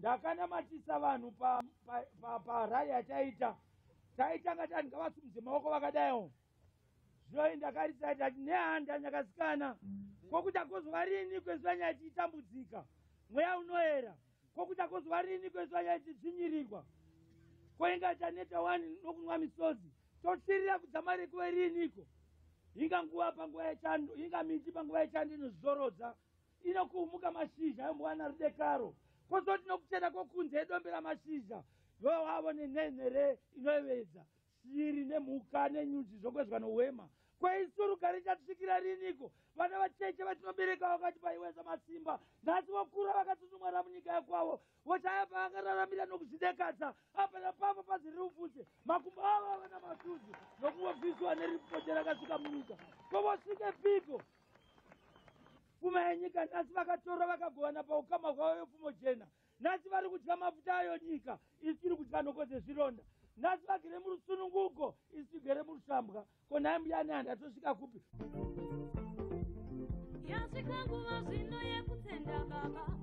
Ndakanamatisa vanhu parali yataita. Taitanga tati ngavasumudze maoko vakadaiwo. Zvino ndakaritsa tati nehanda nyakasikana. Kokuti akozova rini kwezuva nyaya tichitambudzika. Mweya unoera. Kokuti akozova rini kwezuva nyaya tichidzvinyirirwa. Ko inga taneta wani nokunwa misodzi. Totsvirira kudzama rekuve riniko. Inga nguva panguva yechando, inga miti panguva yechando inozvizorodza. Inokuhumuka mashizha yombowana rudekaro. Kozoti nokuchena kwokunze yedombe ramashizha. Vowavo nenhenhere inoyevedza. Shiri nemhuka nenyuchi zvokwezwa nohwema. Kweisu rugare chatisvikira riniko? Vana vacheche vatinobereka vakati paiweza masimba. Nhasi vokura vakatsutsumwara munyika yakwavo. Vochaya paakararamira nokuzvidekadza. Apa napapo pazere rupfudze. Makumbo avo ava namasudzi nokungobviswa neripote rakasvika munyika. Ko vosvike piko? Pfuma yenyika nhasi vakatora vakagovana paukama hwavo yepfumo jena. Nhasi vari kudya mafuta ayo nyika, isu tiri kudya nhoko dzezvironda. Nhasi vagere murusununguko, isu tigere murushambwa. Ko nhai mbuya Nehanda tosvika kupi? Yasvika nguva zvino yekutenda Baba.